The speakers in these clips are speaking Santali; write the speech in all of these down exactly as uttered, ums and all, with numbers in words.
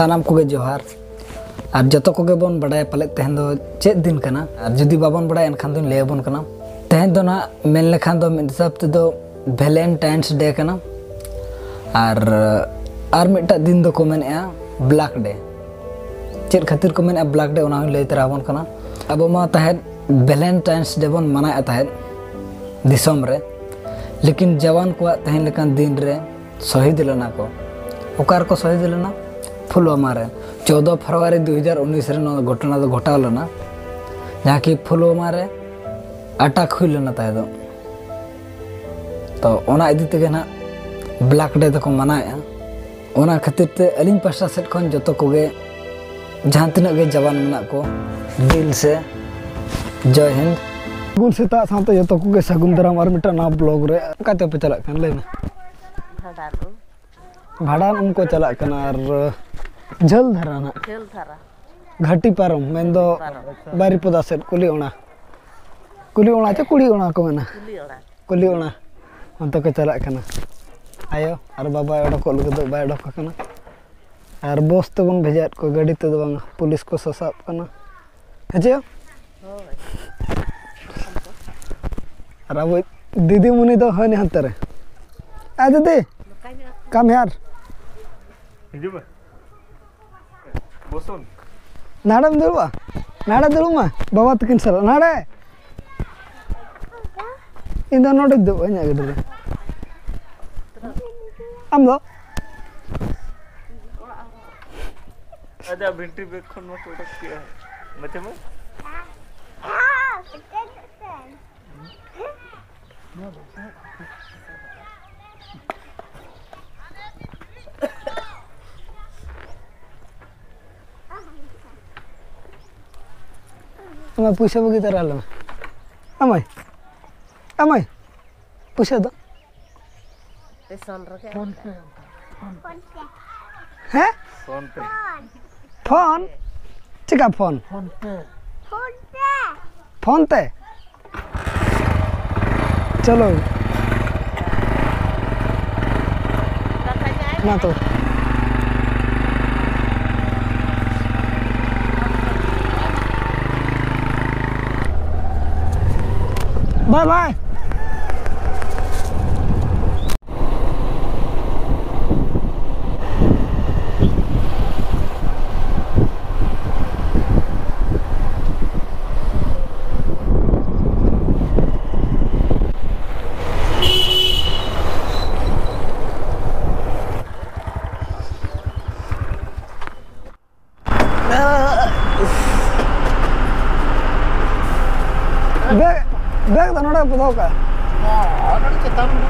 ᱥᱟᱱᱟᱢ ᱠᱚᱜᱮ ᱡᱚᱦᱟᱨ᱾ ᱟᱨ ᱡᱚᱛᱚ ᱠᱚᱜᱮ ᱵᱚᱱ ᱵᱟᱰᱟᱭᱟ ᱯᱟᱞᱮᱫ ᱛᱮᱦᱮᱧ ᱫᱚ ᱪᱮᱫ ᱫᱤᱱ ᱠᱟᱱᱟ, ᱟᱨ ᱡᱩᱫᱤ ᱵᱟᱵᱚᱱ ᱵᱟᱰᱟᱭᱟ ᱮᱱᱠᱷᱟᱱ ᱫᱚᱧ ᱞᱟᱹᱭ ᱟᱵᱚᱱ ᱠᱟᱱᱟ᱾ ᱛᱮᱦᱮᱧ ᱫᱚ ᱱᱟᱦᱟᱜ ᱢᱮᱱ ᱞᱮᱠᱷᱟᱱ ᱫᱚ ᱢᱤᱫ ᱦᱤᱥᱟᱹᱵ ᱛᱮᱫᱚ ᱵᱷᱮᱞᱮᱱᱴᱟᱭᱤᱱᱥ ᱰᱮ ᱠᱟᱱᱟ᱾ ᱟᱨ ᱟᱨ ᱢᱤᱫᱴᱟᱜ ᱫᱤᱱ ᱫᱚᱠᱚ ᱢᱮᱱᱮᱫᱼᱟ ᱵᱞᱮᱠ ᱰᱮ᱾ ᱪᱮᱫ ᱠᱷᱟᱹᱛᱤᱨ ᱠᱚ ᱢᱮᱱᱮᱫᱼᱟ ᱵᱞᱮᱠ ᱰᱮ, ᱚᱱᱟ ᱦᱚᱸᱧ ᱞᱟᱹᱭ ᱛᱚᱨᱟ ᱟᱵᱚᱱ ᱠᱟᱱᱟ᱾ ᱟᱵᱚ ᱢᱟ ᱛᱟᱦᱮᱸᱫ ᱵᱷᱮᱞᱮᱱᱴᱟᱭᱤᱱᱥ ᱰᱮ ᱵᱚᱱ ᱢᱟᱱᱟᱣᱮᱫ ᱛᱟᱦᱮᱸᱫ ᱫᱤᱥᱚᱢ ᱨᱮ, ᱞᱮᱠᱤᱱ ᱡᱟᱣᱟᱱ ᱠᱚᱣᱟᱜ ᱛᱮᱦᱮᱧ ᱞᱮᱠᱟᱱ ᱫᱤᱱ ᱨᱮ ᱥᱚᱦᱤᱫ ᱞᱮᱱᱟ ᱠᱚ᱾ ᱚᱠᱟ ᱨᱮᱠᱚ ᱥᱚᱦᱤᱫ ᱞᱮᱱᱟ? ᱯᱷᱩᱞᱣᱟᱢᱟ ᱨᱮ᱾ ᱪᱳᱫᱚ ᱯᱷᱮᱵᱽᱨᱩᱣᱟᱨᱤ ᱫᱩ ᱦᱟᱡᱟᱨ ᱩᱱᱤᱥ ᱨᱮ ᱱᱚᱣᱟ ᱜᱷᱚᱴᱚᱱᱟ ᱫᱚ ᱜᱷᱚᱴᱟᱣ ᱞᱮᱱᱟ, ᱡᱟᱦᱟᱸ ᱠᱤ ᱯᱷᱩᱞᱣᱟᱢᱟ ᱨᱮ ᱟᱴᱟᱠ ᱦᱩᱭ ᱞᱮᱱᱟ ᱛᱟᱦᱮᱸ ᱫᱚ᱾ ᱛᱚ ᱚᱱᱟ ᱤᱫᱤ ᱛᱮᱜᱮ ᱱᱟᱦᱟᱜ ᱵᱞᱮᱠ ᱰᱮ ᱫᱚᱠᱚ ᱢᱟᱱᱟᱣᱮᱫᱼᱟ᱾ ᱚᱱᱟ ᱠᱷᱟᱹᱛᱤᱨ ᱛᱮ ᱟᱹᱞᱤᱧ ᱯᱟᱥᱴᱟ ᱥᱮᱫ ᱠᱷᱚᱱ ᱡᱚᱛᱚ ᱠᱚᱜᱮ, ᱡᱟᱦᱟᱸ ᱛᱤᱱᱟᱹᱜ ᱜᱮ ᱡᱟᱣᱟᱱ ᱢᱮᱱᱟᱜ ᱠᱚ, ᱫᱤᱞ ᱥᱮ ᱡᱚᱭ ᱦᱤᱱᱫ᱾ ᱥᱟᱹᱜᱩᱱ ᱥᱮᱛᱟᱜ ᱥᱟᱶᱛᱮ ᱡᱚᱛᱚ ᱠᱚᱜᱮ ᱥᱟᱹᱜᱩᱱ ᱫᱟᱨᱟᱢ ᱟᱨ ᱢᱤᱫᱴᱟᱝ ᱱᱟᱣᱟ ᱵᱞᱚᱜ ᱨᱮ᱾ ᱚᱠᱟ ᱛᱮᱯᱮ ᱪᱟᱞᱟᱜ ᱠᱟᱱᱟ ᱞᱟᱹᱭ ᱢᱮ? ᱵᱷᱟᱸᱰᱟᱱ ᱩᱢ᱾ ᱵᱷᱟᱸᱰᱟᱱ ᱩᱢ ᱠᱚ ᱪᱟᱞᱟᱜ ᱠᱟᱱᱟ ᱟᱨ ᱡᱷᱟᱹᱞ ᱫᱷᱟᱨᱟ ᱱᱟᱜ᱾ ᱡᱷᱟᱹᱞ ᱫᱷᱟᱨᱟ᱾ ᱜᱷᱟᱴᱤ ᱯᱟᱨᱚᱢ, ᱢᱮᱱᱫᱚ ᱯᱟᱨᱚᱢ᱾ ᱵᱟᱨᱤᱯᱚᱫᱟ ᱥᱮᱫ ᱠᱩᱞᱤ ᱚᱲᱟ᱾ ᱠᱩᱞᱤ ᱚᱲᱟ ᱪᱮ ᱠᱩᱲᱤ ᱚᱲᱟ ᱠᱚ ᱢᱮᱱᱟ? ᱠᱩᱞᱤ ᱚᱲᱟ᱾ ᱠᱩᱞᱤ ᱚᱲᱟ᱾ ᱚᱱᱛᱮ ᱠᱚ ᱪᱟᱞᱟᱜ ᱠᱟᱱᱟ᱾ ᱟᱭᱳ ᱟᱨ ᱵᱟᱵᱟᱭ ᱚᱰᱚᱠᱚᱜ ᱞᱟᱹᱜᱤᱫ ᱫᱚ ᱵᱟᱭ ᱚᱰᱚᱠ ᱟᱠᱟᱱᱟ᱾ ᱟᱨ ᱵᱚᱥ ᱛᱮᱵᱚᱱ ᱵᱷᱮᱡᱟᱭᱮᱫ ᱠᱚᱣᱟ, ᱜᱟᱹᱰᱤ ᱛᱮᱫᱚ ᱵᱟᱝ, ᱯᱩᱞᱤᱥ ᱠᱚ ᱥᱟᱥᱟᱵ ᱠᱟᱱᱟ᱾ ᱦᱮᱸ ᱪᱮ? ᱦᱳᱭ᱾ ᱟᱨ ᱟᱵᱚ ᱫᱤᱫᱤᱢᱩᱱᱤ ᱫᱚ ᱦᱟᱹᱱᱤ ᱦᱟᱱᱛᱮ ᱨᱮ᱾ ᱟ ᱫᱤᱫᱤ, come here. ᱦᱤᱡᱩᱜ ᱢᱮ᱾ ᱵᱚᱥᱩᱱ᱾ ᱱᱟᱰᱮᱢ ᱫᱩᱲᱩᱵᱼᱟ? ᱱᱟᱰᱮ ᱫᱩᱲᱩᱵ ᱢᱟ, ᱵᱟᱵᱟ ᱛᱟᱹᱠᱤᱱ ᱥᱟᱞᱟᱜ᱾ ᱱᱟᱰᱮ᱾ ᱤᱧ ᱫᱚ ᱱᱚᱰᱮᱧ ᱫᱩᱲᱩᱵᱼᱟ, ᱤᱧᱟᱹᱜ ᱜᱟᱹᱰᱤ ᱨᱮ᱾ ᱟᱢ ᱫᱚ? ᱟᱡᱟᱜ ᱵᱷᱤᱱᱴᱤ ᱵᱮᱜᱽ ᱠᱷᱚᱱ ᱢᱟ ᱚᱰᱚᱠ ᱠᱮᱜᱼᱟ᱾ ᱢᱟᱪᱮ ᱢᱟ᱾ ᱟᱢᱟᱜ ᱯᱩᱭᱥᱟᱹ ᱵᱟᱹᱜᱤ ᱛᱟᱨᱟ ᱟᱞᱮ ᱢᱮ᱾ ᱟᱢᱟᱭ, ᱟᱢᱟᱭ, ᱯᱩᱭᱥᱟᱹ ᱫᱚ? ᱥᱴᱮᱥᱚᱱ ᱨᱮᱜᱮ᱾ ᱯᱷᱳᱱ ᱯᱮ᱾ ᱦᱮᱸ? ᱯᱷᱳᱱ ᱯᱮ᱾ ᱯᱷᱳᱱ? ᱪᱮᱠᱟ ᱯᱷᱳᱱ? ᱯᱷᱳᱱ ᱯᱮ᱾ ᱯᱷᱳᱱ ᱛᱮ? ᱪᱚᱞᱚ᱾ ᱢᱟ ᱛᱚ᱾ ᱵᱟᱭ ᱵᱟᱭ᱾ ᱵᱮᱜᱽ, ᱵᱮᱜᱽ ᱫᱚ ᱱᱚᱰᱮ ᱵᱚ ᱫᱚᱦᱚ ᱠᱟᱜᱼᱟ᱾ ᱦᱚᱸ, ᱱᱚᱰᱮ ᱪᱮᱛᱟᱱ ᱨᱮ᱾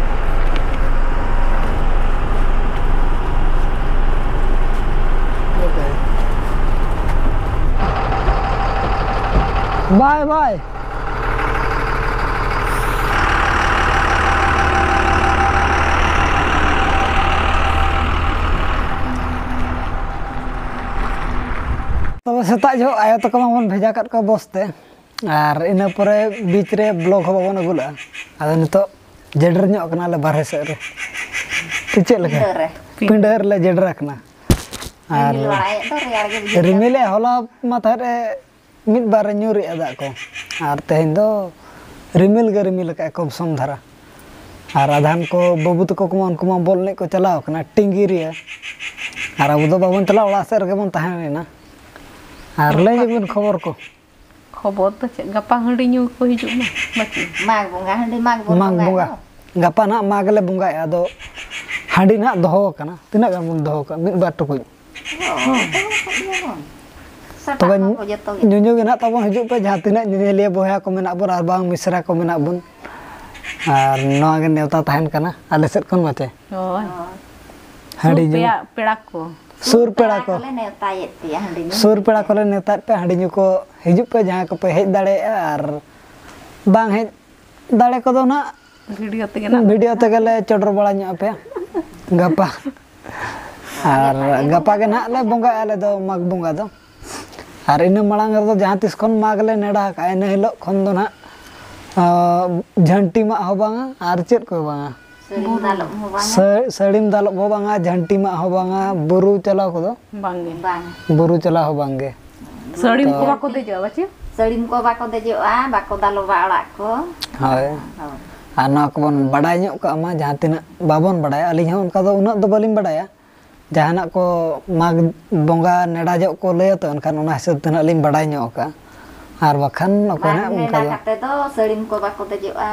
ᱵᱟᱭ, ᱵᱟᱭ᱾ ᱛᱚᱵᱮ ᱥᱮᱛᱟᱜ ᱡᱚᱦᱚᱜ ᱟᱭᱳ ᱛᱟᱠᱚ ᱢᱟᱵᱚᱱ ᱵᱷᱮᱡᱟ ᱠᱟᱫ ᱠᱚᱣᱟ ᱵᱚᱥ ᱛᱮ, ᱟᱨ ᱤᱱᱟᱹ ᱯᱚᱨᱮ ᱵᱤᱪ ᱨᱮ ᱵᱞᱚᱜ ᱦᱚᱸ ᱵᱟᱵᱚᱱ ᱟᱹᱜᱩ ᱞᱮᱜᱼᱟ᱾ ᱟᱫᱚ ᱱᱤᱛᱚᱜ ᱡᱮᱰᱮᱨ ᱧᱚᱜ ᱠᱟᱱᱟᱞᱮ ᱵᱟᱨᱦᱮ ᱥᱮᱫ ᱨᱮ᱾ ᱥᱮ ᱪᱮᱫ ᱞᱮᱠᱟ? ᱯᱤᱸᱰᱟᱹ ᱨᱮ᱾ ᱯᱤᱸᱰᱟᱹ ᱨᱮᱞᱮ ᱡᱮᱰᱮᱨ ᱟᱠᱟᱱᱟ᱾ ᱟᱨ ᱨᱤᱢᱤᱞ ᱵᱟᱲᱟᱭᱮᱫ ᱫᱚ ᱨᱮᱭᱟᱲ ᱜᱮ ᱵᱩᱡᱷᱟᱹᱜ ᱠᱟᱱᱟ᱾ ᱨᱤᱢᱤᱞᱮ ᱦᱚᱞᱟ ᱢᱟ ᱛᱟᱦᱮᱸᱫ ᱮ ᱢᱤᱫ ᱵᱟᱨ ᱮ ᱧᱩᱨᱮᱜᱼᱟ ᱫᱟᱜ ᱠᱚ, ᱟᱨ ᱛᱮᱦᱮᱧ ᱫᱚ ᱨᱤᱢᱤᱞ ᱜᱮ ᱨᱤᱢᱤᱞ ᱟᱠᱟᱫᱼᱟ ᱠᱚᱢ ᱥᱚᱢ ᱫᱷᱟᱨᱟ᱾ ᱟᱨ ᱟᱫᱷᱟᱱ ᱠᱚ ᱵᱟᱹᱵᱩ ᱛᱟᱠᱚ ᱠᱚᱢᱟ ᱩᱱᱠᱩ ᱢᱟ ᱵᱚᱞ ᱮᱱᱮᱡ ᱠᱚ ᱪᱟᱞᱟᱣ ᱟᱠᱟᱱᱟ ᱴᱤᱝᱜᱤ ᱨᱮᱭᱟ, ᱟᱨ ᱟᱵᱚ ᱫᱚ ᱵᱟᱵᱚᱱ ᱪᱟᱞᱟᱜᱼᱟ, ᱚᱲᱟᱜ ᱥᱮᱫ ᱨᱮᱜᱮ ᱵᱚᱱ ᱛᱟᱦᱮᱸ ᱞᱮᱱᱟ᱾ ᱟᱨ ᱞᱟᱹᱭ ᱧᱚᱜ ᱵᱮᱱ ᱠᱷᱚᱵᱚᱨ ᱠᱚ᱾ ᱠᱷᱚᱵᱚᱨ ᱫᱚ ᱪᱮᱫ, ᱜᱟᱯᱟ ᱦᱟᱺᱰᱤ ᱧᱩ ᱠᱚ ᱦᱤᱡᱩᱜ ᱢᱟ, ᱵᱟᱹᱪᱤ? ᱢᱟᱜᱽ ᱵᱚᱸᱜᱟ ᱦᱟᱺᱰᱤ ᱢᱟᱜᱽ ᱵᱚᱱ ᱢᱟᱜᱽ ᱵᱚᱸᱜᱟᱭᱟ ᱵᱚᱸᱜᱟ᱾ ᱛᱚ᱾ ᱜᱟᱯᱟ ᱱᱟᱦᱟᱜ ᱢᱟᱜᱽ ᱞᱮ ᱵᱚᱸᱜᱟᱭᱟ, ᱟᱫᱚ ᱦᱟᱺᱰᱤ ᱱᱟᱦᱟᱜ ᱫᱚᱦᱚ ᱟᱠᱟᱱᱟ᱾ ᱛᱤᱱᱟᱹᱜ ᱜᱟᱱ ᱵᱚᱱ ᱫᱚᱦᱚ ᱠᱟᱜᱼᱟ? ᱢᱤᱫ ᱵᱟᱨ ᱴᱩᱠᱩᱡ᱾ ᱦᱚᱸ, ᱫᱚᱦᱚ ᱠᱟᱜ ᱜᱮᱭᱟ ᱵᱚᱱ᱾ ᱥᱮᱛᱟᱜ ᱛᱚᱵᱮ ᱠᱷᱚᱱ ᱠᱚ ᱡᱚᱛᱚ ᱜᱮ᱾ ᱧᱩᱧᱩ ᱜᱮ ᱱᱟᱦᱟᱜ ᱛᱟᱵᱚᱱ ᱦᱤᱡᱩᱜ ᱯᱮ, ᱡᱟᱦᱟᱸ ᱛᱤᱱᱟᱹᱜ ᱧᱮᱧᱮᱞᱤᱭᱟᱹ ᱵᱚᱭᱦᱟ ᱠᱚ ᱢᱮᱱᱟᱜ ᱵᱚᱱ ᱟᱨ ᱵᱟᱝ ᱢᱤᱥᱨᱟ ᱠᱚ ᱢᱮᱱᱟᱜ ᱵᱚᱱ᱾ ᱟᱨ ᱱᱚᱣᱟ ᱜᱮ ᱱᱮᱣᱛᱟ ᱛᱟᱦᱮᱱ ᱠᱟᱱᱟ ᱟᱞᱮ ᱥᱮᱫ ᱠᱷᱚᱱ ᱢᱟᱪᱮ᱾ ᱦᱳᱭ᱾ ᱦᱳᱭ᱾ ᱦᱟᱺᱰᱤ ᱥᱩᱨ ᱧᱩ᱾ ᱯᱮᱲᱟ, ᱯᱮᱲᱟ ᱠᱚ᱾ ᱥᱩᱨ ᱯᱮᱲᱟ ᱠᱚ᱾ ᱠᱚᱞᱮ ᱱᱮᱣᱛᱟᱭᱮᱫ ᱯᱮᱭᱟ ᱦᱟᱺᱰᱤ ᱧᱩ᱾ ᱥᱩᱨ ᱯᱮᱲᱟ ᱠᱚᱞᱮ ᱱᱮᱣᱛᱟᱭᱮᱫ ᱯᱮᱭᱟ ᱦᱟᱺᱰᱤ ᱧᱩ ᱠᱚ ᱦᱤᱡᱩᱜ ᱯᱮ, ᱡᱟᱦᱟᱸᱭ ᱠᱚᱯᱮ ᱦᱮᱡ ᱫᱟᱲᱮᱭᱟᱜᱼᱟ, ᱟᱨ ᱵᱟᱝ ᱦᱮᱡ ᱫᱟᱲᱮ ᱠᱚᱫᱚ ᱱᱟᱜ ᱵᱷᱤᱰᱤᱭᱳ ᱛᱮᱜᱮ ᱱᱟᱜ᱾ ᱵᱷᱤᱰᱤᱭᱳ ᱛᱮᱜᱮ ᱞᱮ ᱪᱚᱰᱚᱨ ᱵᱟᱲᱟ ᱧᱚᱜ ᱟᱯᱮᱭᱟ ᱜᱟᱯᱟ᱾ ᱟᱨ ᱜᱟᱯᱟ ᱜᱮ ᱱᱟᱜ ᱞᱮ ᱵᱚᱸᱜᱟᱜᱼᱟ ᱟᱞᱮ ᱫᱚ ᱢᱟᱜᱽ ᱵᱚᱸᱜᱟ ᱫᱚ᱾ ᱟᱨ ᱤᱱᱟᱹ ᱢᱟᱲᱟᱝ ᱨᱮᱫᱚ ᱡᱟᱦᱟᱸ ᱛᱤᱥ ᱠᱷᱚᱱ ᱢᱟᱜᱽ ᱞᱮ ᱱᱮᱰᱟ ᱟᱠᱟᱫᱼᱟ, ᱤᱱᱟᱹ ᱦᱤᱞᱳᱜ ᱠᱷᱚᱱ ᱫᱚ ᱱᱟᱜ, ᱟᱸ, ᱡᱷᱟᱹᱱᱴᱤ ᱢᱟᱜ ᱦᱚᱸ ᱵᱟᱝᱟ ᱟᱨ ᱪᱮᱫ ᱠᱚ ᱵᱟᱝᱟ᱾ ᱥᱟᱹᱲᱤᱢ ᱫᱟᱞᱚᱵ ᱦᱚᱸ ᱵᱟᱝᱟ᱾ ᱥᱟᱹ-, ᱥᱟᱹᱲᱤᱢ ᱫᱟᱞᱚᱵ ᱦᱚᱸ ᱵᱟᱝᱟ, ᱡᱷᱟᱹᱱᱴᱤ ᱢᱟᱜ ᱦᱚᱸ ᱵᱟᱝᱟ, ᱵᱩᱨᱩ ᱪᱟᱞᱟᱣ ᱠᱚᱫᱚ᱾ ᱵᱟᱝᱜᱮ᱾ ᱵᱟᱝ᱾ ᱵᱩᱨᱩ ᱪᱟᱞᱟᱣ ᱦᱚᱸ ᱵᱟᱝᱜᱮ᱾ ᱥᱟᱹᱲᱤᱢ ᱛᱚ ᱠᱚ ᱵᱟᱠᱚ ᱫᱮᱡᱚᱜᱼᱟ, ᱵᱟᱪᱮ? ᱥᱟᱹᱲᱤᱢ ᱠᱚ ᱵᱟᱠᱚ ᱫᱮᱡᱚᱜᱼᱟ, ᱵᱟᱠᱚ ᱫᱟᱞᱚᱵᱟ ᱚᱲᱟᱜ ᱠᱚ᱾ ᱦᱳᱭ᱾ ᱦᱳᱭ᱾ ᱟᱨ ᱱᱚᱣᱟ ᱠᱚᱵᱚᱱ ᱵᱟᱰᱟᱭ ᱧᱚᱜ ᱠᱟᱜ ᱢᱟ, ᱡᱟᱦᱟᱸ ᱛᱤᱱᱟᱹᱜ ᱵᱟᱵᱚᱱ ᱵᱟᱰᱟᱭᱟ, ᱟᱹᱞᱤᱧ ᱦᱚᱸ ᱚᱱᱠᱟ ᱫᱚ ᱩᱱᱟᱹᱜ ᱫᱚ ᱵᱟᱹᱞᱤᱧ ᱵᱟᱰᱟᱭᱟ᱾ ᱡᱟᱦᱟᱱᱟᱜ ᱠᱚ ᱢᱟᱜᱽ ᱵᱚᱸᱜᱟ ᱱᱮᱰᱟ ᱡᱚᱜ ᱠᱚ ᱞᱟᱹᱭᱟ ᱛᱚ, ᱮᱱᱠᱷᱟᱱ ᱚᱱᱟ ᱦᱤᱥᱟᱹᱵ ᱛᱮ ᱱᱟᱜ ᱞᱤᱧ ᱵᱟᱰᱟᱭ ᱧᱚᱜ ᱠᱟᱜᱼᱟ᱾ ᱟᱨ ᱵᱟᱠᱷᱟᱱ ᱚᱠᱚᱭ ᱢᱟᱜᱽ ᱱᱟᱜ ᱚᱱᱠᱟ ᱱᱮᱰᱟ ᱫᱚ ᱠᱟᱛᱮ ᱫᱚ ᱥᱟᱹᱲᱤᱢ ᱠᱚ ᱵᱟᱠᱚ ᱫᱮᱡᱚᱜᱼᱟ,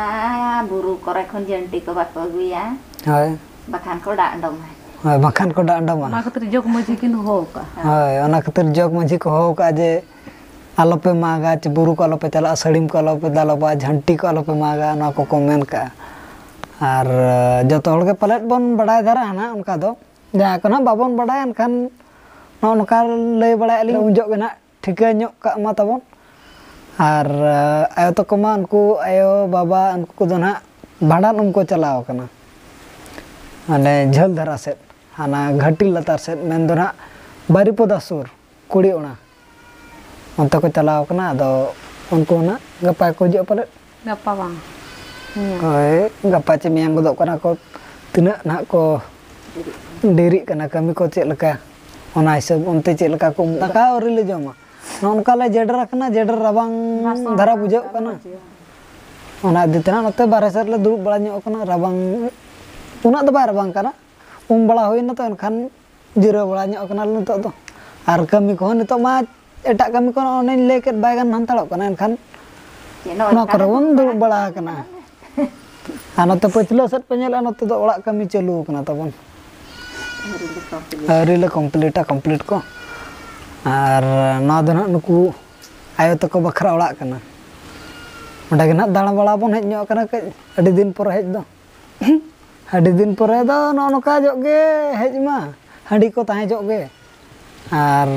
ᱵᱩᱨᱩ ᱠᱚᱨᱮ ᱠᱷᱚᱱ ᱡᱷᱟᱹᱱᱴᱤ ᱠᱚ ᱵᱟᱠᱚ ᱟᱹᱜᱩᱭᱟ, ᱦᱳᱭ᱾ ᱵᱟᱠᱷᱟᱱ ᱠᱚ ᱰᱟᱜ ᱰᱚᱢᱟ᱾ ᱦᱳᱭ, ᱵᱟᱠᱷᱟᱱ ᱠᱚ ᱰᱟᱜ ᱰᱚᱢᱟ᱾ ᱚᱱᱟ ᱠᱷᱟᱹᱛᱤᱨ ᱡᱚᱜᱽ ᱢᱟᱹᱡᱷᱤ ᱠᱤᱱ ᱦᱚᱦᱚ ᱟᱠᱟᱫᱼᱟ᱾ ᱦᱳᱭ, ᱚᱱᱟ ᱠᱷᱟᱹᱛᱤᱨ ᱡᱚᱜᱽ ᱢᱟᱹᱡᱷᱤ ᱠᱚ ᱦᱚᱦᱚ ᱠᱟᱜᱼᱟ ᱡᱮ ᱟᱞᱚᱯᱮ ᱢᱟᱜᱟ, ᱪᱮ ᱵᱩᱨᱩ ᱠᱚ ᱟᱞᱚᱯᱮ ᱪᱟᱞᱟᱜᱼᱟ, ᱥᱟᱹᱲᱤᱢ ᱠᱚ ᱟᱞᱚᱯᱮ ᱫᱟᱞᱚᱵᱟ, ᱡᱷᱟᱹᱱᱴᱤ ᱠᱚ ᱟᱞᱚᱯᱮ ᱢᱟᱜᱟ, ᱱᱚᱣᱟ ᱠᱚᱠᱚ ᱢᱮᱱ ᱠᱟᱜᱼᱟ᱾ ᱟᱨ ᱡᱚᱛᱚ ᱦᱚᱲ ᱜᱮ ᱯᱟᱞᱮᱫ ᱵᱚᱱ ᱵᱟᱰᱟᱭ ᱫᱷᱟᱨᱟ ᱦᱟᱱᱟ ᱚᱱᱠᱟ ᱫᱚ, ᱡᱟᱦᱟᱸᱭ ᱠᱚ ᱱᱟᱜ ᱵᱟᱵᱚᱱ ᱵᱟᱰᱟᱭᱟ, ᱮᱱᱠᱷᱟᱱ ᱱᱚᱜᱼᱚ ᱱᱚᱝᱠᱟ ᱞᱟᱹᱭ ᱵᱟᱲᱟᱭᱟ ᱞᱤᱧ, ᱩᱱ ᱡᱚᱜ ᱜᱮ ᱱᱟᱜ ᱴᱷᱤᱠᱟᱹ ᱧᱚᱜ ᱠᱟᱜ ᱢᱟ ᱛᱟᱵᱚᱱ᱾ ᱟᱨ ᱟᱭᱳ ᱛᱟᱠᱚ ᱢᱟ ᱩᱱᱠᱩ ᱟᱭᱳ ᱵᱟᱵᱟ ᱩᱱᱠᱩ ᱠᱚᱫᱚ ᱱᱟᱜ ᱵᱷᱟᱸᱰᱟᱱ ᱩᱢ ᱠᱚ ᱪᱟᱞᱟᱣ ᱠᱟᱱᱟ, ᱢᱟᱱᱮ ᱡᱷᱟᱹᱞ ᱫᱷᱟᱨᱟ ᱥᱮᱫ, ᱦᱟᱱᱟ ᱜᱷᱟᱹᱴᱤ ᱞᱟᱛᱟᱨ ᱥᱮᱫ, ᱢᱮᱱᱫᱚ ᱱᱟᱜ ᱵᱟᱨᱤᱯᱚᱫᱟ ᱥᱩᱨ ᱠᱩᱲᱤ ᱚᱲᱟ, ᱚᱱᱛᱮ ᱠᱚ ᱪᱟᱞᱟᱣ ᱠᱟᱱᱟ᱾ ᱟᱫᱚ ᱩᱱᱠᱩ ᱱᱟᱜ ᱜᱟᱯᱟ ᱠᱚ ᱦᱤᱡᱩᱜᱼᱟ ᱯᱟᱞᱮᱫ᱾ ᱜᱟᱯᱟ ᱵᱟᱝ, ᱢᱮᱭᱟᱝ᱾ ᱦᱳᱭ, ᱜᱟᱯᱟ ᱪᱮ ᱢᱮᱭᱟᱝ ᱜᱚᱫᱚᱜ ᱠᱟᱱᱟ ᱠᱚ, ᱛᱤᱱᱟᱹᱜ ᱱᱟᱦᱟᱜ ᱠᱚ ᱰᱮᱨᱤᱜ ᱠᱟᱱᱟ, ᱠᱟᱹᱢᱤ ᱠᱚ ᱪᱮᱫ ᱞᱮᱠᱟ, ᱚᱱᱟ ᱦᱤᱥᱟᱹᱵ ᱚᱱᱛᱮ ᱪᱮᱫ ᱞᱮᱠᱟ ᱠᱚ ᱩᱢᱩᱜ, ᱫᱟᱠᱟ ᱟᱹᱣᱨᱤ ᱞᱮ ᱡᱚᱢᱟ᱾ ᱱᱚᱜᱼᱚ ᱱᱚᱝᱠᱟ ᱞᱮ ᱡᱮᱰᱮᱨ ᱟᱠᱟᱱᱟ, ᱡᱮᱰᱮᱨ ᱨᱟᱵᱟᱝ ᱫᱷᱟᱨᱟ ᱵᱩᱡᱷᱟᱹᱜ ᱠᱟᱱᱟ᱾ ᱚᱱᱟ ᱤᱫᱤ ᱛᱮ ᱱᱟᱦᱟᱜ ᱱᱚᱛᱮ ᱵᱟᱨᱦᱮ ᱥᱮᱫ ᱨᱮᱞᱮ ᱫᱩᱲᱩᱵ ᱵᱟᱲᱟ ᱧᱚᱜ ᱟᱠᱟᱱᱟ᱾ ᱨᱟᱵᱟᱝ ᱩᱱᱟᱹᱜ ᱫᱚ ᱵᱟᱭ ᱨᱟᱵᱟᱝ ᱠᱟᱱᱟ, ᱩᱢ ᱵᱟᱲᱟ ᱦᱩᱭᱱᱟ ᱛᱚ, ᱮᱱᱠᱷᱟᱱ ᱡᱤᱨᱟᱹᱣ ᱵᱟᱲᱟ ᱧᱚᱜ ᱠᱟᱱᱟᱞᱮ ᱱᱤᱛᱚᱜ ᱫᱚ᱾ ᱟᱨ ᱠᱟᱹᱢᱤ ᱠᱚᱦᱚᱸ ᱱᱤᱛᱚᱜ ᱢᱟ ᱮᱴᱟᱜ ᱠᱟᱹᱢᱤ ᱠᱚ ᱚᱱᱮᱧ ᱞᱟᱹᱭ ᱠᱮᱫ ᱵᱟᱭ ᱜᱟᱱ ᱦᱟᱱᱛᱟᱲᱚᱜ ᱠᱟᱱᱟ, ᱮᱱᱠᱷᱟᱱ ᱪᱮᱫ ᱱᱚᱜᱼᱚ ᱱᱚᱣᱟ ᱱᱚᱝᱠᱟ ᱠᱚᱨᱮ ᱫᱚ ᱵᱚᱱ ᱫᱩᱲᱩᱵ ᱫᱩᱲᱩᱵ ᱵᱟᱲᱟ ᱟᱠᱟᱱᱟ᱾ ᱟᱨ ᱱᱚᱛᱮ ᱯᱟᱹᱪᱷᱞᱟᱹ ᱥᱮᱫ ᱯᱮ ᱧᱮᱞᱟ, ᱱᱚᱛᱮ ᱫᱚ ᱚᱲᱟᱜ ᱠᱟᱹᱢᱤ ᱪᱟᱹᱞᱩ ᱟᱠᱟᱱᱟ ᱛᱟᱵᱚᱱ᱾ ᱟᱹᱣᱨᱤ ᱞᱮ complete᱾ ᱟᱹᱣᱨᱤ ᱞᱮ ᱠᱚᱢᱯᱞᱤᱴᱟ ᱠᱚᱢᱯᱞᱤᱴ ᱠᱚ᱾ ᱟᱨ ᱱᱚᱣᱟ ᱫᱚ ᱱᱟᱦᱟᱜ ᱱᱩᱠᱩ ᱟᱭᱳ ᱛᱟᱠᱚ ᱵᱟᱠᱷᱨᱟ ᱚᱲᱟᱜ ᱠᱟᱱᱟ᱾ ᱚᱸᱰᱮ ᱜᱮ ᱱᱟᱦᱟᱜ ᱫᱟᱬᱟ ᱵᱟᱲᱟ ᱵᱚᱱ ᱦᱮᱡ ᱧᱚᱜ ᱟᱠᱟᱱᱟ, ᱠᱟᱹᱡ ᱟᱹᱰᱤ ᱫᱤᱱ ᱯᱚᱨᱮ ᱦᱮᱡ ᱫᱚ᱾ ᱟᱹᱰᱤ ᱫᱤᱱ ᱯᱚᱨᱮ ᱫᱚ ᱱᱚᱜᱼᱚ ᱱᱚᱝᱠᱟ ᱡᱚᱜ ᱜᱮ ᱦᱮᱡ ᱢᱟ, ᱦᱟᱺᱰᱤ ᱠᱚ ᱛᱟᱦᱮᱸ ᱡᱚᱜ ᱜᱮ᱾ ᱟᱨ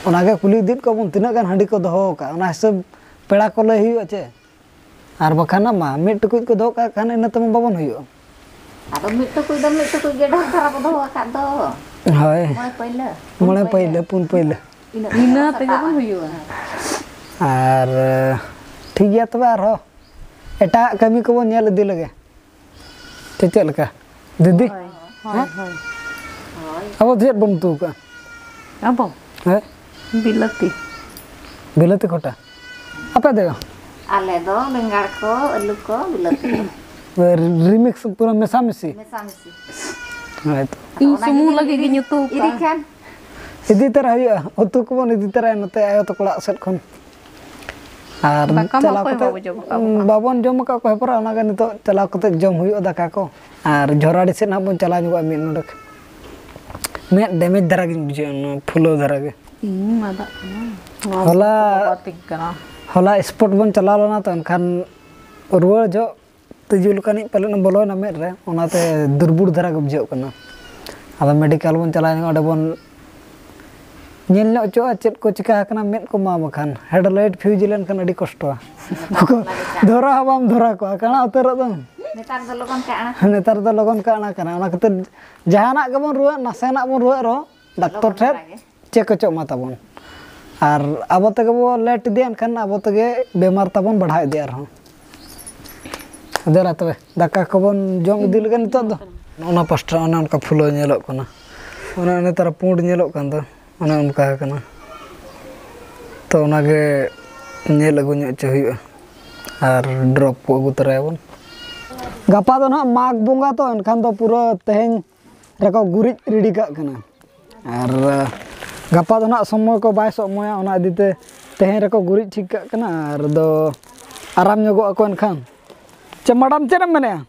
ᱚᱱᱟᱜᱮ ᱠᱩᱞᱤ ᱤᱫᱤᱭᱮᱫ ᱠᱚᱣᱟ ᱵᱚᱱ, ᱛᱤᱱᱟᱹᱜ ᱜᱟᱱ ᱦᱟᱺᱰᱤ ᱠᱚ ᱫᱚᱦᱚ ᱟᱠᱟᱫ, ᱚᱱᱟ ᱦᱤᱥᱟᱹᱵ ᱯᱮᱲᱟ ᱠᱚ ᱞᱟᱹᱭ ᱦᱩᱭᱩᱜᱼᱟ ᱪᱮ᱾ ᱟᱨ ᱵᱟᱠᱷᱟᱱ ᱢᱟ ᱢᱤᱫ ᱴᱩᱠᱩᱡ ᱠᱚ ᱫᱚᱦᱚ ᱠᱟᱜ ᱠᱷᱟᱱ ᱤᱱᱟᱹ ᱛᱮᱢᱟ ᱵᱟᱵᱚᱱ ᱦᱩᱭᱩᱜᱼᱟ᱾ ᱟᱫᱚ ᱢᱤᱫ ᱴᱩᱠᱩᱡ ᱫᱚ ᱢᱤᱫ ᱴᱩᱠᱩᱡ ᱜᱮ ᱰᱷᱮᱨ ᱫᱷᱟᱨᱟ ᱠᱚ ᱫᱚᱦᱚ ᱟᱠᱟᱫ ᱫᱚ᱾ ᱦᱳᱭ᱾ ᱢᱚᱬᱮ ᱯᱟᱹᱭᱞᱟᱹ᱾ ᱢᱚᱬᱮ ᱯᱟᱹᱭᱞᱟᱹ, ᱯᱩᱱ ᱯᱟᱹᱭᱞᱟᱹ᱾ ᱤᱱᱟᱹᱜ ᱤᱱᱟᱹ ᱥᱟᱛᱟᱜᱼᱟ᱾ ᱛᱮᱜᱮ ᱵᱚᱱ ᱦᱩᱭᱩᱜᱼᱟ᱾ ᱟᱨ ᱴᱷᱤᱠ ᱜᱮᱭᱟ, ᱛᱚᱵᱮ ᱟᱨᱦᱚᱸ ᱮᱴᱟᱜ ᱠᱟᱹᱢᱤ ᱠᱚᱵᱚᱱ ᱧᱮᱞ ᱤᱫᱤ ᱞᱮᱜᱮ᱾ ᱪᱮ ᱪᱮᱫ ᱞᱮᱠᱟ ᱫᱤᱫᱤ? ᱦᱳᱭ, ᱦᱳᱭ, ᱦᱳᱭ᱾ ᱦᱳᱭ᱾ ᱟᱵᱚ ᱪᱮᱫ ᱵᱚᱱ ᱩᱛᱩ ᱠᱟᱜᱼᱟ? ᱟᱵᱚ ᱦᱮᱸ? ᱵᱤᱞᱟᱹᱛᱤ᱾ ᱵᱤᱞᱟᱹᱛᱤ ᱠᱷᱚᱴᱟ᱾ ᱟᱯᱮ ᱫᱚ? ᱟᱞᱮ ᱫᱚ ᱵᱮᱸᱜᱟᱲ ᱠᱚ, ᱟᱹᱞᱩ ᱠᱚ, ᱵᱤᱞᱟᱹᱛᱤ ᱠᱚ᱾ ᱨᱤᱢᱤᱠᱥ ᱯᱩᱨᱟᱹ ᱢᱮᱥᱟᱢᱤᱥᱤ᱾ ᱢᱮᱥᱟᱢᱤᱥᱤ᱾ ᱦᱳᱭ ᱛᱚ᱾ ᱤᱧ ᱚᱱᱟ ᱥᱩᱢᱩᱝ ᱡᱩᱫᱤ ᱞᱟᱹᱜᱤᱫ ᱜᱤᱧ ᱩᱛᱩ ᱤᱫᱤ ᱠᱟᱜᱼᱟ᱾ ᱠᱷᱟᱱ᱾ ᱤᱫᱤ ᱛᱟᱨᱟ ᱦᱩᱭᱩᱜᱼᱟ, ᱩᱛᱩ ᱠᱚᱵᱚᱱ ᱤᱫᱤ ᱛᱟᱨᱟᱭᱟ ᱱᱚᱛᱮ ᱟᱭᱳ ᱛᱟᱠᱚ ᱚᱲᱟᱜ ᱥᱮᱫ ᱠᱷᱚᱱ᱾ ᱟᱨ ᱫᱟᱠᱟ ᱢᱟ ᱪᱟᱞᱟᱣ ᱚᱠᱚᱭ ᱠᱟᱛᱮ ᱵᱟᱵᱚ ᱡᱚᱢ ᱟᱠᱟᱫ ᱵᱚᱱᱟ᱾ ᱵᱟᱵᱚᱱ ᱡᱚᱢ ᱟᱠᱟᱫ ᱠᱚᱣᱟ, ᱯᱚᱨᱮ ᱚᱱᱟᱜᱮ ᱱᱤᱛᱚᱜ ᱪᱟᱞᱟᱣ ᱠᱟᱛᱮ ᱡᱚᱢ ᱦᱩᱭᱩᱜᱼᱟ ᱫᱟᱠᱟ ᱠᱚ᱾ ᱟᱨ ᱡᱷᱚᱨᱟᱰᱤ ᱥᱮᱫ ᱦᱟᱸᱜ ᱵᱚᱱ ᱪᱟᱞᱟᱣ ᱧᱚᱜᱚᱜᱼᱟ ᱢᱤᱫ ᱱᱚᱰᱮᱠ᱾ ᱢᱮᱫ ᱰᱮᱢᱮᱡᱽ ᱫᱷᱟᱨᱟ ᱜᱤᱧ ᱵᱩᱡᱷᱟᱹᱣᱟ, ᱱᱚᱣᱟ ᱯᱷᱩᱞᱟᱹᱣ ᱫᱷᱟᱨᱟ ᱜᱮ᱾ ᱤᱧ ᱢᱟᱫᱟᱜ ᱠᱟᱱᱟ᱾ ᱱᱚᱣᱟ ᱦᱚᱞᱟ ᱵᱟᱵᱟ ᱛᱤᱧ ᱠᱟᱱᱟ᱾ ᱦᱚᱞᱟ ᱥᱯᱳᱨᱴ ᱵᱚᱱ ᱪᱟᱞᱟᱣ ᱞᱮᱱᱟ ᱛᱚ, ᱮᱱᱠᱷᱟᱱ ᱨᱩᱣᱟᱹᱲ ᱡᱚᱦᱚᱜ ᱛᱤᱡᱩ ᱞᱮᱠᱟᱱᱤᱡ ᱯᱟᱞᱮᱱ ᱵᱚᱞᱚᱭᱮᱱᱟ ᱢᱮᱫ ᱨᱮ, ᱚᱱᱟᱛᱮ ᱫᱩᱨᱵᱩᱲ ᱫᱷᱟᱨᱟ ᱜᱮ ᱵᱩᱡᱷᱟᱹᱜ ᱠᱟᱱᱟ᱾ ᱟᱫᱚ ᱢᱮᱰᱤᱠᱮᱞ ᱵᱚᱱ ᱪᱟᱞᱟᱣ ᱧᱚᱜ, ᱚᱸᱰᱮ ᱵᱚᱱ ᱧᱮᱞ ᱧᱚᱜ ᱦᱚᱪᱚᱜᱼᱟ ᱪᱮᱫ ᱠᱚ ᱪᱤᱠᱟ ᱟᱠᱟᱱᱟ, ᱢᱮᱫ ᱠᱚ ᱢᱟ ᱵᱟᱠᱷᱟᱱ ᱦᱮᱰᱞᱟᱭᱤᱴ ᱯᱷᱤᱭᱩᱡᱽ ᱞᱮᱱᱠᱷᱟᱱ ᱟᱹᱰᱤ ᱠᱚᱥᱴᱚᱣᱟ᱾ ᱫᱷᱚᱨᱟ ᱦᱚᱸ ᱵᱟᱢ ᱫᱷᱚᱨᱟ ᱠᱚᱜᱼᱟ, ᱠᱟᱬᱟ ᱩᱛᱟᱹᱨᱚᱜ ᱫᱚᱢ᱾ ᱱᱮᱛᱟᱨ ᱫᱚ ᱞᱚᱜᱚᱱ ᱠᱟᱬᱟ᱾ ᱱᱮᱛᱟᱨ ᱫᱚ ᱞᱚᱜᱚᱱ ᱠᱟᱬᱟ ᱠᱟᱱᱟ, ᱚᱱᱟ ᱠᱷᱟᱹᱛᱤᱨ ᱡᱟᱦᱟᱱᱟᱜ ᱜᱮᱵᱚᱱ ᱨᱩᱣᱟᱹᱜ, ᱱᱟᱥᱮᱱᱟᱜ ᱵᱚᱱ ᱨᱩᱣᱟᱹᱜ ᱨᱮᱦᱚᱸ ᱰᱟᱠᱛᱚᱨ ᱞᱚᱜᱚᱱ ᱴᱷᱮᱱ ᱫᱷᱟᱨᱟ ᱜᱮ᱾ ᱪᱮᱠ ᱦᱚᱪᱚᱜ ᱢᱟ ᱛᱟᱵᱚᱱ᱾ ᱟᱨ ᱟᱵᱚ ᱛᱮᱜᱮ ᱵᱚ ᱞᱮᱴ ᱤᱫᱤᱭᱟ, ᱮᱱᱠᱷᱟᱱ ᱟᱵᱚ ᱛᱮᱜᱮ ᱵᱮᱢᱟᱨ ᱛᱟᱵᱚᱱ ᱵᱟᱲᱦᱟᱣ ᱤᱫᱤᱜᱼᱟ ᱟᱨᱦᱚᱸ᱾ ᱫᱮᱞᱟ ᱛᱚᱵᱮ, ᱫᱟᱠᱟ ᱠᱚᱵᱚᱱ ᱡᱚᱢ ᱤᱫᱤ ᱞᱮᱜᱮ ᱱᱤᱛᱚᱜ ᱫᱚ᱾ ᱚᱱᱟ ᱯᱟᱥᱴᱟ ᱚᱱᱮ ᱚᱱᱠᱟ ᱯᱷᱩᱞᱟᱹᱣ ᱧᱮᱞᱚᱜ ᱠᱟᱱᱟ, ᱚᱱᱮ ᱚᱱᱮ ᱛᱟᱨᱟ ᱯᱩᱸᱰ ᱧᱮᱞᱚᱜ ᱠᱟᱱ ᱫᱚ, ᱚᱱᱮ ᱚᱱᱠᱟ ᱠᱟᱱᱟ᱾ ᱛᱚ ᱚᱱᱟᱜᱮ ᱧᱮᱞ ᱟᱹᱜᱩ ᱧᱚᱜ ᱦᱚᱪᱚ ᱦᱩᱭᱩᱜᱼᱟ, ᱟᱨ ᱰᱨᱚᱯ ᱠᱚ ᱟᱹᱜᱩ ᱛᱚᱨᱟᱭᱟᱵᱚᱱ᱾ ᱜᱟᱯᱟ ᱫᱚ ᱱᱟᱦᱟᱜ ᱢᱟᱜᱽ ᱵᱚᱸᱜᱟ ᱛᱚ, ᱮᱱᱠᱷᱟᱱ ᱫᱚ ᱯᱩᱨᱟᱹ ᱛᱮᱦᱮᱧ ᱨᱮᱠᱚ ᱜᱩᱨᱤᱡ ᱨᱮᱰᱤ ᱠᱟᱜ ᱠᱟᱱᱟ᱾ ᱟᱨ, ᱟᱸ, ᱜᱟᱯᱟ ᱫᱚ ᱱᱟᱦᱟᱜ ᱥᱚᱢᱚᱭ ᱠᱚ ᱵᱟᱭ ᱥᱚᱢᱚᱭᱟ, ᱚᱱᱟ ᱤᱫᱤ ᱛᱮ ᱛᱮᱦᱮᱧ ᱨᱮᱠᱚ ᱜᱩᱨᱤᱡ ᱴᱷᱤᱠ ᱠᱟᱜ ᱠᱟᱱᱟ᱾ ᱟᱨ ᱫᱚ ᱟᱨᱟᱢ ᱧᱚᱜᱚᱜ ᱟᱠᱚ ᱮᱱᱠᱷᱟᱱ᱾ ᱪᱮ ᱢᱮᱰᱟᱢ, ᱪᱮᱫ ᱮᱢ ᱢᱮᱱᱮᱫᱼᱟ?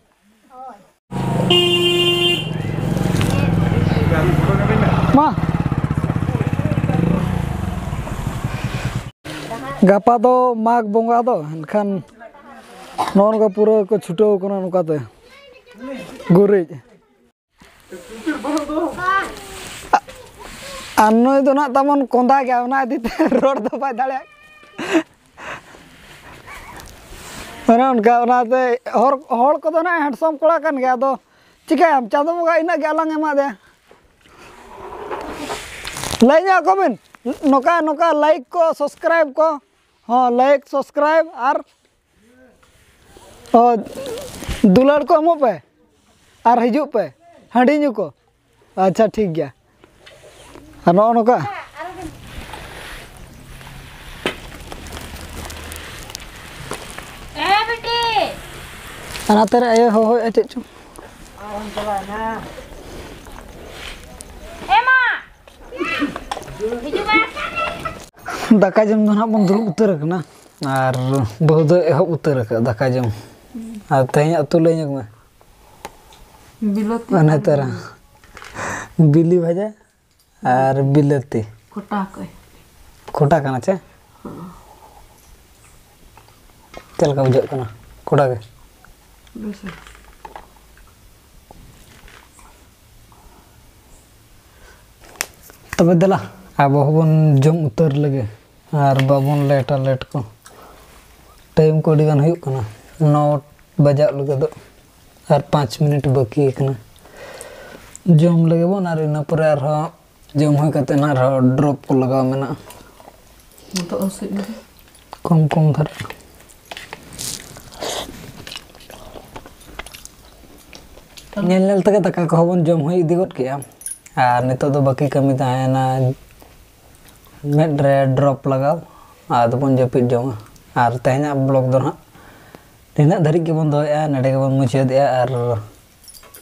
ᱢᱟ, ᱜᱟᱯᱟ ᱫᱚ ᱢᱟᱜᱽ ᱵᱚᱸᱜᱟ ᱫᱚ, ᱮᱱᱠᱷᱟᱱ ᱱᱚᱜᱼᱚ ᱱᱚᱝᱠᱟ ᱯᱩᱨᱟᱹ ᱠᱚ ᱪᱷᱩᱴᱟᱹᱣ ᱠᱟᱱᱟ ᱱᱚᱝᱠᱟᱛᱮ ᱜᱩᱨᱤᱡ᱾ ᱟᱨ ᱱᱩᱭ ᱫᱚ ᱱᱟᱜ ᱛᱟᱵᱚᱱ ᱠᱚᱸᱫᱟ ᱜᱮᱭᱟ, ᱚᱱᱟ ᱤᱫᱤ ᱛᱮ ᱨᱚᱲ ᱫᱚ ᱵᱟᱭ ᱫᱟᱲᱮᱭᱟᱜ᱾ ᱚᱱᱮ ᱚᱱᱠᱟ, ᱚᱱᱟᱛᱮ ᱦᱚᱲ, ᱦᱚᱲ ᱠᱚᱫᱚ ᱱᱟᱜ ᱦᱮᱱᱰᱥᱚᱢ ᱠᱚᱲᱟ ᱠᱟᱱ ᱜᱮᱭᱟ, ᱟᱫᱚ ᱪᱤᱠᱟᱹᱭᱟᱢ, ᱪᱟᱸᱫᱚ ᱵᱚᱸᱜᱟ ᱤᱱᱟᱹᱜ ᱜᱮ ᱟᱞᱟᱝ ᱮᱢᱟ ᱫᱮᱭᱟ᱾ ᱞᱟᱹᱭ ᱧᱚᱜ ᱟᱠᱚ ᱵᱤᱱ, ᱱᱚᱝᱠᱟ, ᱱᱚᱝᱠᱟ ᱞᱟᱭᱤᱠ ᱠᱚ, ᱥᱟᱵᱥᱠᱨᱟᱭᱤᱵ ᱠᱚ, ᱦᱚᱸ, ᱞᱟᱭᱤᱠ, ᱥᱟᱵᱥᱠᱨᱟᱭᱤᱵ ᱟᱨ ᱚ, ᱫᱩᱞᱟᱹᱲ ᱠᱚ ᱮᱢᱚᱜ ᱯᱮ ᱟᱨ ᱦᱤᱡᱩᱜ ᱯᱮ ᱦᱟᱺᱰᱤ ᱧᱩ ᱠᱚ᱾ ᱟᱪᱪᱷᱟ, ᱴᱷᱤᱠ ᱜᱮᱭᱟ᱾ ᱟᱨ ᱱᱚᱜᱼᱚ ᱱᱚᱝᱠᱟ᱾ ᱚᱱᱟᱛᱮ ᱨᱮ ᱟᱭᱳ ᱦᱚᱦᱚᱭᱮᱫᱼᱟ ᱪᱮᱫ ᱪᱚᱝ᱾ ᱫᱟᱠᱟ ᱡᱚᱢ ᱫᱚ ᱱᱟᱦᱟᱜ ᱵᱚᱱ ᱫᱩᱲᱩᱵ ᱩᱛᱟᱹᱨ ᱟᱠᱟᱱᱟ᱾ ᱟᱨ ᱵᱟᱹᱦᱩ ᱫᱚ ᱮᱦᱚᱵ ᱩᱛᱟᱹᱨ ᱟᱠᱟᱫ ᱫᱟᱠᱟ ᱡᱚᱢ᱾ ᱟᱨ ᱛᱮᱦᱮᱧᱟᱜ ᱩᱛᱩ ᱞᱟᱹᱭ ᱧᱚᱜ ᱢᱮ᱾ ᱵᱤᱞᱟᱹᱛᱤ ᱚᱱᱟ ᱟᱨ ᱛᱟᱨᱟ᱾ ᱵᱤᱞᱤ ᱵᱷᱟᱡᱟ ᱟᱨ ᱵᱤᱞᱟᱹᱛᱤ᱾ ᱠᱷᱚᱴᱟ ᱠᱚ᱾ ᱠᱷᱚᱴᱟ ᱠᱟᱱᱟ ᱪᱮ? ᱪᱮᱫ ᱞᱮᱠᱟ ᱵᱩᱡᱷᱟᱹᱜ ᱠᱟᱱᱟ? ᱠᱷᱚᱴᱟ ᱜᱮ᱾ ᱵᱮᱥ ᱜᱮ᱾ ᱛᱚᱵᱮ ᱫᱮᱞᱟ, ᱟᱵᱚ ᱦᱚᱸᱵᱚᱱ ᱡᱚᱢ ᱩᱛᱟᱹᱨ ᱞᱮᱜᱮ᱾ ᱟᱨ ᱵᱟᱵᱚᱱ ᱞᱮᱴᱟ ᱞᱮᱴ ᱠᱚ᱾ ᱴᱟᱭᱤᱢ ᱠᱚ ᱟᱹᱰᱤ ᱜᱟᱱ ᱦᱩᱭᱩᱜ ᱠᱟᱱᱟ, ᱱᱚ ᱵᱟᱡᱟᱜ ᱞᱟᱹᱜᱤᱫᱚᱜ᱾ ᱟᱨ ᱯᱟᱸᱪ ᱢᱤᱱᱤᱴ ᱵᱟᱹᱠᱤ ᱟᱠᱟᱱᱟ᱾ ᱡᱚᱢ ᱞᱮᱜᱮ ᱵᱚᱱ, ᱟᱨ ᱤᱱᱟᱹ ᱯᱚᱨᱮ ᱟᱨᱦᱚᱸ ᱡᱚᱢ ᱦᱩᱭ ᱠᱟᱛᱮ ᱱᱟᱜ ᱟᱨᱦᱚᱸ ᱰᱨᱚᱯ ᱠᱚ ᱞᱟᱜᱟᱣ ᱢᱮᱱᱟᱜᱼᱟ᱾ ᱱᱤᱛᱚᱜ ᱦᱚᱸ ᱥᱩᱡ ᱢᱮ᱾ ᱠᱚᱢ ᱠᱚᱢ ᱫᱷᱟᱨᱟ᱾ ᱧᱮᱞ ᱧᱮᱞ ᱛᱮᱜᱮ ᱫᱟᱠᱟ ᱠᱚᱦᱚᱸ ᱵᱚᱱ ᱡᱚᱢ ᱦᱩᱭ ᱤᱫᱤ ᱜᱚᱫ ᱠᱮᱜᱼᱟ᱾ ᱟᱨ ᱱᱤᱛᱚᱜ ᱫᱚ ᱵᱟᱹᱠᱤ ᱠᱟᱹᱢᱤ ᱛᱟᱦᱮᱸᱭᱮᱱᱟ ᱢᱮᱫ ᱨᱮ ᱰᱨᱚᱯ ᱞᱟᱜᱟᱣ᱾ ᱟᱫᱚ ᱵᱚᱱ ᱡᱟᱹᱯᱤᱫ ᱡᱚᱝᱟ᱾ ᱟᱨ ᱛᱮᱦᱮᱧᱟᱜ ᱵᱞᱚᱜ ᱫᱚ ᱱᱟᱦᱟᱜ ᱱᱤᱱᱟᱹᱜ ᱫᱷᱟᱹᱨᱤᱡ ᱜᱮᱵᱚᱱ ᱫᱚᱦᱚᱭᱮᱫᱼᱟ, ᱱᱚᱰᱮ ᱜᱮᱵᱚᱱ ᱢᱩᱪᱟᱹᱫᱮᱜᱼᱟ᱾ ᱟᱨ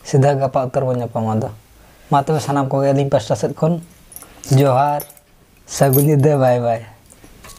ᱥᱤᱫᱷᱟᱹ ᱜᱟᱯᱟ ᱩᱛᱟᱹᱨ ᱵᱚᱱ ᱧᱟᱯᱟᱢᱟ᱾ ᱟᱫᱚ ᱢᱟ ᱛᱚᱵᱮ ᱥᱟᱱᱟᱢ ᱠᱚᱜᱮ ᱟᱹᱞᱤᱧ ᱯᱟᱥᱴᱟ ᱥᱮᱫ ᱠᱷᱚᱱ ᱡᱚᱦᱟᱨ, ᱥᱟᱹᱜᱩᱱ ᱧᱤᱫᱟᱹ, ᱵᱟᱭ ᱵᱟᱭ᱾